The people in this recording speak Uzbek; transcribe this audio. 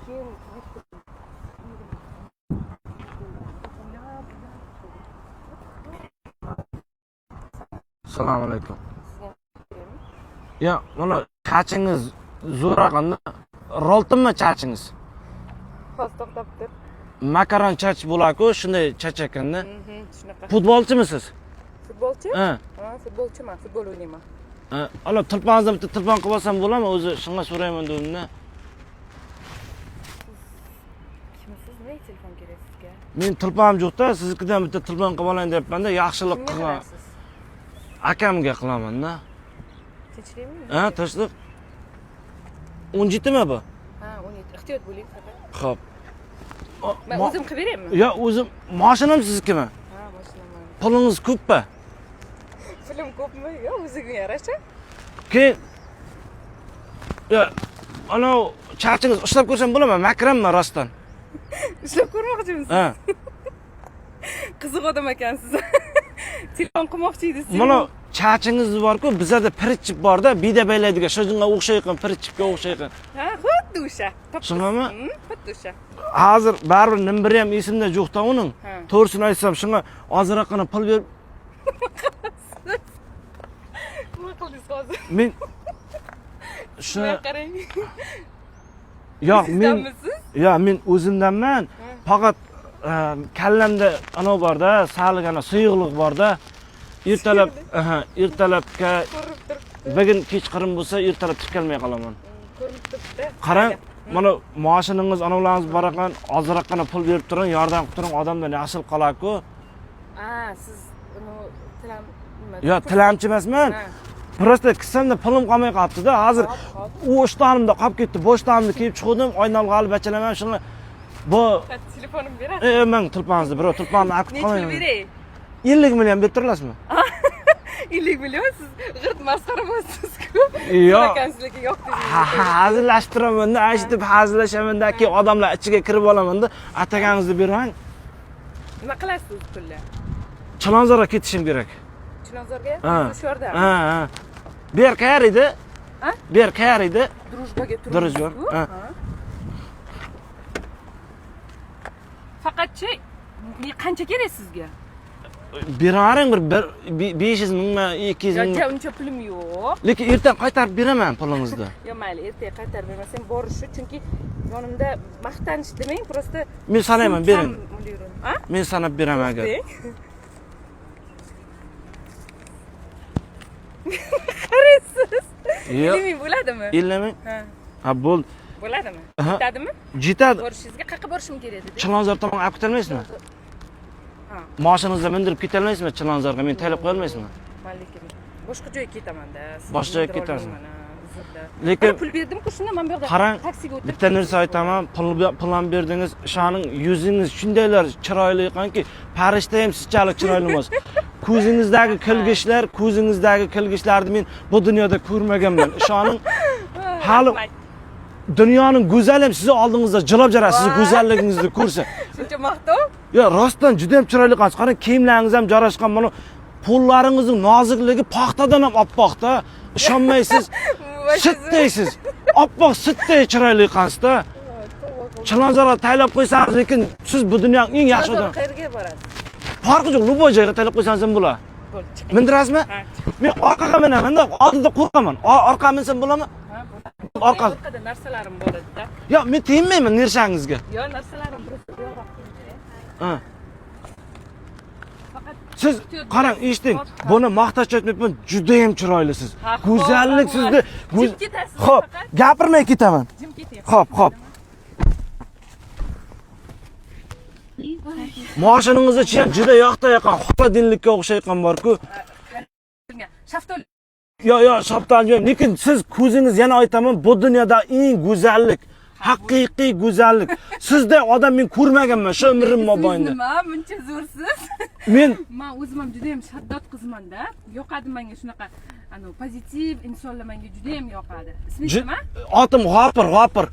Keyin o'ylab. Assalomu alaykum. Ya, mana chachingiz zo'r ekan-da. Roltinmi chachingiz? Hozir to'xtab tur. Makaron chach bo'lar-ku, shunday chach ekanda. Shunaqa. Futbolchimisiz? Futbolchi? Ha. Ha, futbolchiman, futbol o'ynayman. Ha, ala tilponingizdan bitta tilpon qilib olsam bo'ladimi? O'zi shunga so'rayman dedim-da. Kimsiz? Nima telefon kerak sizga? Men tilponim yo'q-da, siznikidan bitta tilpon qilib olayin deyapman-da, yaxshilik Kimga qilgan qilasiz? Akamga qilaman-da. Tinchlikmi? Ha, tinchlik. 17 mi bu? Ha, 17. Ehtiyot bo'ling faqat. Xo'p. Men o'zim qilib beraymi? Yo, o'zim mashinam siznikimi? Ha, mashinam. Pulingiz ko'pmi? Pulim ko'pmi? Yo'q, o'ziga yarasha. Keyin yo, anavi chachingiz ushlab ko'rsam bo'ladimi? Makrammi rostdan? Ishlab ko'rmoqchimisiz? Ha. Qiziq odam ekansiz. Telefon qilmoqchi edingiz. Mana chachingiz bor-ku, bizlarda pirichib bor-da, biyda baylaydigan, shunga o'xshayqin, pirichibga o'xshayqin. Ha, xuddi o'sha. Topdingiz. Shungami? Xuddi o'sha. Hozir baribir nimbiri ham esimda yo'q-da uning. Ha. To'g'risini aytsam, shunga ozroqgina pul berib Nima qildingiz hozir? Men shu Shunga qarang. yo'q, men Sizdanmisiz? yo'q, men o'zimdanman. Faqat kallamda anov borda, salgana suyuqlik borda. Ertalab, aha, ertalabga Ko'rinib turibdi. bugun kechqurun bo'lsa, ertalab tikalmay qolaman. Ko'rinib turibdi. Qarang, mana moshiningiz, anovlaringiz bor ekan, ozroqgina pul berib turing, yordam qilib turing, odamdan yaxshilik qolar-ku. Ha, siz uni tilam nima? Yo, tilamchi emasman. Ha. Просто kissamda pulim qolmay qolibdi-da. Hozir Hop, hop. u ishtonimda qolib ketdi. Bu ishtonimni kiyib chiqdim, oynalg'a olib bachalaman shuni. Bu Telefonimni berasiz. Mang tulponingizni birov tulponni olib Necha pul qolmayman. beray? 50 million berib turasizmi? 50 million siz g'irt masxara bo'lasiz-ku. Yo'q. Ekansiz, lekin yo'q dedingiz. Ha, hazillashib turaman-da, eshitib hazillashaman-da, keyin odamlar ichiga kirib olaman-da, atagangizni bermang. Nima qilasiz pulni? Chilonzorga ketishim kerak. Chilonzorga? Ha. O'sha yerda. Ha, ha. Bu yer qayer edi? Ha? Bu yer qayer edi? Drujbaga turibsiz. Drujba, ha. Faqatchi qancha kerak sizga? Beraring bir 500 mingmi, 200 mingmi? Yo'q, uncha pulim yo'q. Lekin ertan qaytarib beraman pulingizni. Yo, mayli, ertaga qaytarib bermasam borishi, chunki yonimda maqtanish demang, просто Men sanayman, bering. kam o'ylayman. Ha? Men sanab beraman agar. Deng. Qaraysiz. Yo'q. 50 ming bo'ladimi? 50 ming? Ha, Ha, bo'ldi. bo'ladimi? Aha. Yetadimi? Jetadi. Borishingizga qayerga borishim kerak edi? Chilonzor tomonga olib ketolmaysizmi? Ha. Moshinangizda mindirib ketolmaysizmi Chilonzorga? Meni taylab qo'ya olmaysizmi? Man lekin boshqa joyga ketaman-da. Sizni Boshqa joyga mindira ketasiz. olmayman, ha, uzrda. Lekin Mana pul berdim-ku, shunda men bu yoqda qarang, taksiga o'tirib bitta narsa aytaman, pul ham berdingiz, ishoning, yuzingiz shundaylar chiroyli ekanki, farishta ham sizchalik chiroyli emas. Ko'zingizdagi kilgishlar, ko'zingizdagi kilgishlarni men bu dunyoda ko'rmaganman. Ishoning, hali Rahmat. dunyoning go'zali ham sizni oldingizda jilab jaradi, sizni Voy. go'zalligingizni ko'rsa. Shuncha maqtov? Yo, rostdan juda ham chiroyli ekansiz. Qarang, kiyimlaringiz ham jarashgan, mana qo'llaringizning nozikligi paxtadan ham oppoq-da. Ishonmaysiz. Sutdaysiz. Oppoq sutday chiroyli ekansizda. Chilonzorga taylab qo'ysangiz, lekin siz bu dunyoning eng yaxshi Chilonzor odami. qayerga borasiz? Farqi yo'q, любой joyga taylab qo'ysangiz ham bo'ladi. Bo'ldi, chiqing. Mindirasizmi? Ha, chiqing. Men orqaga minaman-da, oldinda qo'rqaman. Orqaga minsam bo'ladimi? Ha, bo'ladi. Orqa. Orqada narsalarim bor edi-da. Yo'q, men tegmayman nershangizga. Yo, narsalarim просто bu yoqqa. Ha. Faqat Siz qarang, eshiting. Buni maqtash aytmayapman, juda ham chiroylisiz. Ha, xo'p, Go'zallik rahmat. sizni Jim ketasiz Xo'p, faqat. gapirmay ketaman. Jim keting. Xo'p, xo'p. Moshinangizni ichi ham juda yoqda yoqqan, xolodilnikka o'xshayotgan bor-ku. Shaftol Yo, yo, shaftoli yo'q. Lekin siz ko'zingiz yana aytaman, bu dunyoda eng go'zallik, haqiqiy go'zallik. Sizday odam men ko'rmaganman shu umrim mobaynida. nima buncha zo'rsiz? Men Men o'zim ham juda ham shaddod qizman-da. Yoqadi menga shunaqa ano pozitiv insonlar menga juda ham yoqadi. Ismingiz nima? Otim G'opir, G'opir.